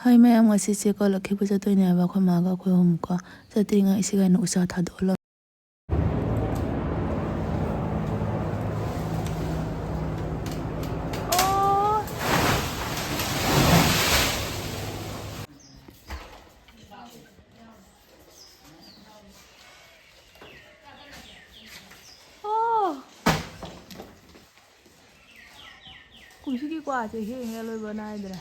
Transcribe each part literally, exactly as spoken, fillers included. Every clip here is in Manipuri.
ꯍꯥꯏ ꯃꯌꯥꯝ, ꯉꯁꯤꯁꯦ ꯀꯣ ꯂꯛꯈꯤꯄꯨꯔ ꯆꯠꯇꯣꯏꯅꯦꯕ, ꯑꯩꯈꯣꯏ ꯃꯥꯒ ꯑꯩꯈꯣꯏ ꯑꯍꯨꯝ ꯀꯣ꯫ ꯆꯠꯇ꯭ꯔꯤꯉꯩ ꯏꯁꯤꯡ ꯍꯥꯏꯅ ꯎꯆꯥ ꯊꯥꯗꯣꯛꯍꯜꯂꯣ꯫ ꯑꯣ꯫ ꯑꯣ꯫ ꯀꯨꯝꯁꯤꯒꯤ ꯀ꯭ꯋꯥꯁꯦ ꯍꯦꯛ ꯍꯦꯛ ꯂꯣꯏꯕ ꯅꯥꯏꯗ꯭ꯔꯦ꯫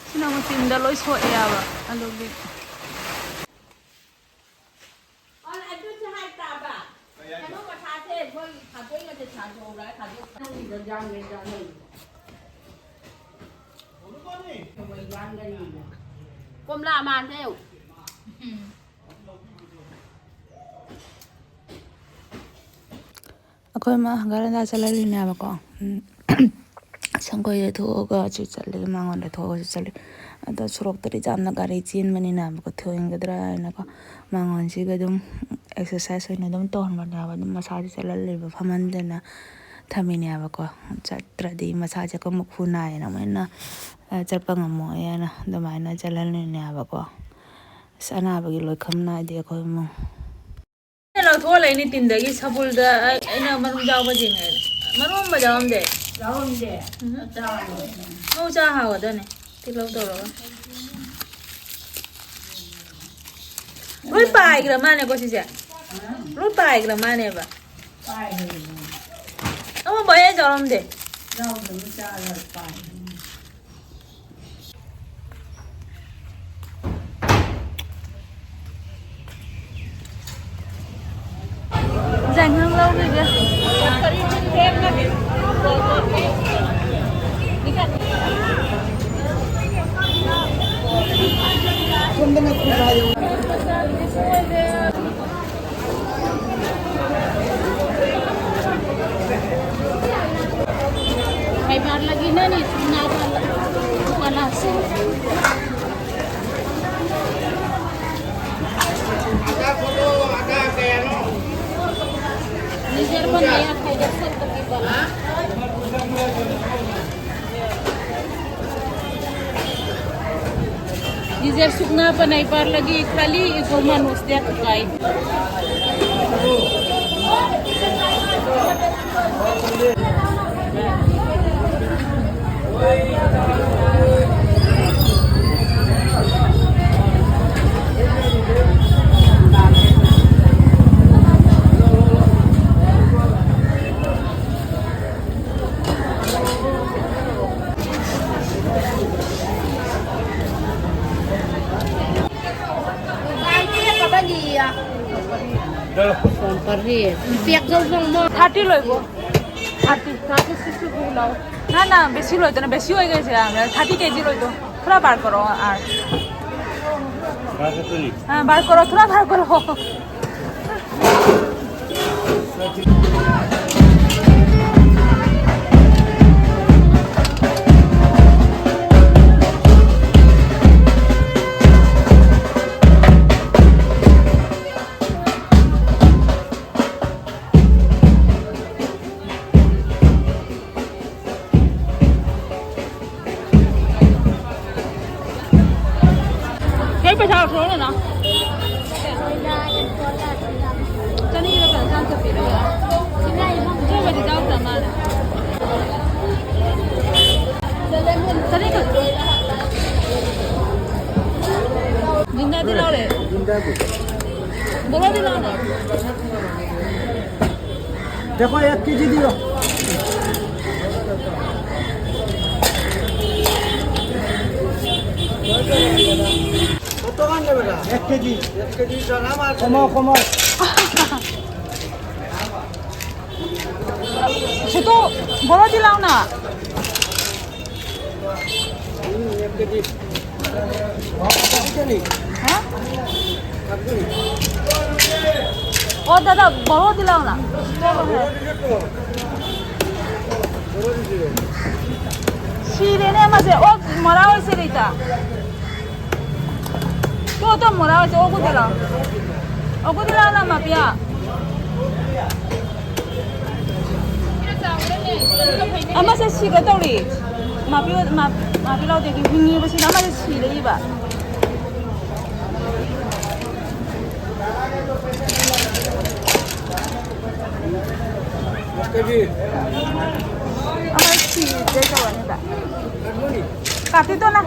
ꯁꯤꯅ ꯑꯃꯨꯛ ꯇꯤꯟꯗ ꯂꯣꯏ ꯁꯣꯛꯑꯦꯕ ꯑꯂꯨꯒꯤ꯫ ꯑꯗꯨꯁꯨ ꯍꯥꯏ ꯇꯥꯕ꯫ ꯀꯩꯅꯣ ꯃꯊꯥꯁꯦ ꯃꯣꯏ ꯊꯥꯗꯣꯛꯏꯉꯩꯗ ꯊꯥꯗꯣꯛꯍꯧꯔ ꯊꯥꯗꯣꯛ-, ꯅꯪꯒꯤꯗꯣ ꯌꯥꯝꯃꯦ ꯆꯥꯅꯩ꯫ ꯀꯣꯝꯂꯥ ꯃꯥꯟꯗꯦ꯫ ꯑꯩꯈꯣꯏ ꯃꯥ ꯍꯪꯒꯠ ꯍꯟꯗꯥ ꯆꯠꯍꯜꯂꯤꯅꯦꯕꯀꯣ꯫ ꯎꯝ꯫ ꯁꯪꯒꯣꯏꯗ ꯊꯣꯛꯑꯒꯁꯨ ꯆꯠꯂꯤ, ꯃꯉꯣꯟꯗ ꯊꯣꯛꯑꯒꯁꯨ ꯆꯠꯂꯤ꯫ ꯑꯗꯣ ꯁꯣꯔꯣꯛꯇꯗꯤ ꯌꯥꯝꯅ ꯒꯥꯔꯤ ꯆꯦꯟꯕꯅꯤꯅꯕꯀꯣ, ꯊꯣꯡꯒꯗ꯭ꯔꯥ ꯍꯥꯏꯅꯀꯣ, ꯃꯉꯣꯟꯁꯤꯒ ꯑꯗꯨꯝ ꯑꯦꯛꯁꯔꯁꯥꯏꯁ ꯑꯣꯏꯅ ꯑꯗꯨꯝ ꯇꯧꯍꯟꯕꯅꯦꯕ꯫ ꯑꯗꯨꯝ ꯃꯁꯥꯁꯦ ꯆꯠꯍꯜꯂꯤꯕ, ꯐꯝꯍꯟꯗꯅ ꯊꯝꯃꯤꯅꯦꯕꯀꯣ꯫ ꯆꯠꯇ꯭ꯔꯗꯤ ꯃꯁꯥꯁꯦ ꯀꯃꯨꯛ ꯈꯨ ꯅꯥꯏꯌꯦꯅ, ꯑꯃꯨꯛ ꯍꯦꯟꯅ, ꯑ, ꯆꯠꯄ ꯉꯝꯃꯣꯏ ꯍꯥꯏꯅ ꯑꯗꯨꯃꯥꯏꯅ ꯆꯠꯍꯜꯂꯤꯅꯦꯕꯀꯣ꯫ ꯑꯁ, ꯑꯅꯥꯕꯒꯤ ꯂꯣꯏꯈꯝ ꯅꯥꯏꯗꯦ ꯑꯩꯈꯣꯏ ꯏꯃꯨꯡ꯫ ꯂꯧꯊꯣꯛꯑ ꯂꯩꯅꯤ ꯇꯤꯟꯗꯒꯤ ꯁꯕꯨꯜꯗ꯫ ꯑꯩ-, ꯑꯩꯅ ꯃꯔꯨꯝ ꯌꯥꯎꯕ ꯌꯦꯡꯉꯦ꯫ ꯃꯔꯨꯝ ꯑꯃ ꯌꯥꯎꯔꯝꯗꯦ꯫ ꯌꯥꯎꯔꯝꯗꯦ꯫ ꯎꯝ꯫ ꯆꯥꯔꯣ꯫ ꯃꯧ ꯆꯥ ꯍꯥꯎꯒꯗꯅꯦ꯫ ꯇꯤꯜꯍꯧ ꯇꯧꯔꯒ꯫ ꯂꯣꯏ ꯄꯥꯏꯈ꯭ꯔ ꯃꯥꯅꯦꯀꯣ ꯁꯤꯁꯦ? ꯂꯣꯏ ꯄꯥꯏꯈ꯭ꯔ ꯃꯥꯅꯦꯕ? ꯄꯥꯏꯈ꯭ꯔꯦ꯫ ꯑꯃ ꯕꯣꯌꯦ ꯌꯥꯎꯔꯝꯗꯦ꯫ ꯌꯥꯎꯗꯕ ꯆꯥꯔ ꯄꯥꯏꯈ꯭ꯔꯦ꯫ ꯖꯥꯏꯉꯪ ꯂꯧꯈꯤꯒꯦ꯫ Dessert sukna pa nai par lagi, khali iko manus dia kukai. Thirty loibo. Thirty, thirty six lou. Na, na, besi loi to na, besi hoi gese, thirty K G loi to. Thoda bar koro ar. Bar koro to ni? Ha, bar koro, thoda bar koro. ꯀꯩ ꯄꯩꯁꯥ ꯂꯧꯊꯣꯛꯑꯣ ꯅꯅꯥꯎ? ꯆꯅꯤ ꯈꯛꯇ ꯆꯥꯝ ꯆꯠꯄꯤꯔꯣ꯫ ꯏꯆꯦ ꯍꯣꯏꯗꯤ ꯆꯥꯎꯗ꯭ꯔ ꯃꯥꯜꯂꯦ꯫ ꯆꯅꯤ ꯈꯛꯇ꯫ ꯖꯤꯟꯗꯥꯗꯤ ꯂꯧꯔꯦ꯫ ꯕꯣꯔꯥꯗꯤ ꯂꯧꯔꯦ꯫ দেখো, এক কেজি দিও। কত খান নেবে না? এক কেজি। এক কেজি, স্যার, আমার কমাও, কমাও। সে তো বড় দিলাও না। হুম, এক কেজি। হ্যাঁ? ও দাদা, বড় দিলাও না। Sirene mase, o mora hoise re ita. To, to mora hoise, oku dilaw. Oku dilaw na mapia. ꯑꯃꯁꯦ ꯁꯤꯒ ꯇꯧꯔꯤ꯫ ꯃꯥꯄꯤ, ꯃꯥ-, ꯃꯥꯄꯤ ꯂꯥꯎꯗꯦꯒꯤ ꯍꯤꯡꯉꯤꯕꯁꯤꯅ ꯑꯃꯁꯦ ꯁꯤꯔꯛꯏꯕ꯫ ꯑꯃ ꯁꯤꯗꯦ ꯇꯧꯔꯅꯤꯕ꯫ ꯀꯥꯇꯤꯗꯣꯅ꯫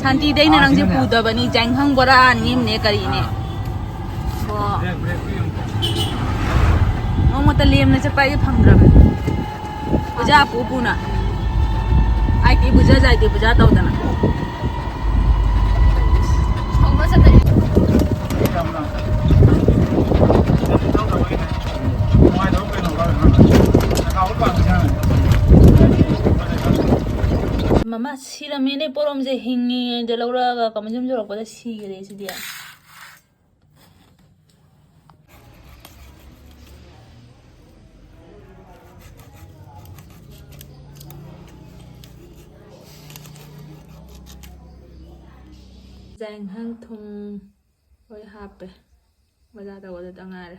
ꯁꯥꯟꯇꯤꯗ ꯑꯩꯅ ꯅꯪꯁꯦ ꯄꯨꯗꯕꯅꯤ, ꯖꯥꯏꯍꯪ ꯕꯣꯔꯥ ꯑꯅꯤꯝꯅꯦ ꯀꯔꯤꯅꯦ꯫ ꯕꯣ꯫ ꯅꯣꯡꯃꯇ ꯂꯦꯝꯅ ꯆꯠꯄ ꯑꯩꯗꯤ ꯐꯪꯗ꯭ꯔꯕꯅꯤ꯫ ꯄꯨꯖꯥ ꯄꯨ ꯄꯨꯅ꯫ ꯑꯥꯏ ꯇꯤ ꯄꯨꯖꯥ, ꯖꯥꯏ ꯇꯤ ꯄꯨꯖꯥ ꯇꯧꯗꯅ꯫ ꯃꯃꯥ ꯁꯤꯔꯝꯃꯦꯅꯦ, ꯄꯣꯔꯣꯝꯁꯦ ꯍꯤꯡꯉꯤꯉꯩꯗ ꯂꯧꯔꯛꯑꯒ ꯀꯃꯟ ꯌꯨꯝ ꯌꯧꯔꯛꯄꯗ ꯁꯤꯈ꯭ꯔꯦ ꯁꯤꯗꯤ꯫ ꯖꯥꯏꯍꯪ ꯊꯨꯝ ꯂꯣꯏ ꯍꯥꯞꯄꯦ꯫ ꯕꯖꯥꯔ ꯇꯧꯒꯗꯕꯗ ꯉꯥꯏꯔꯦ꯫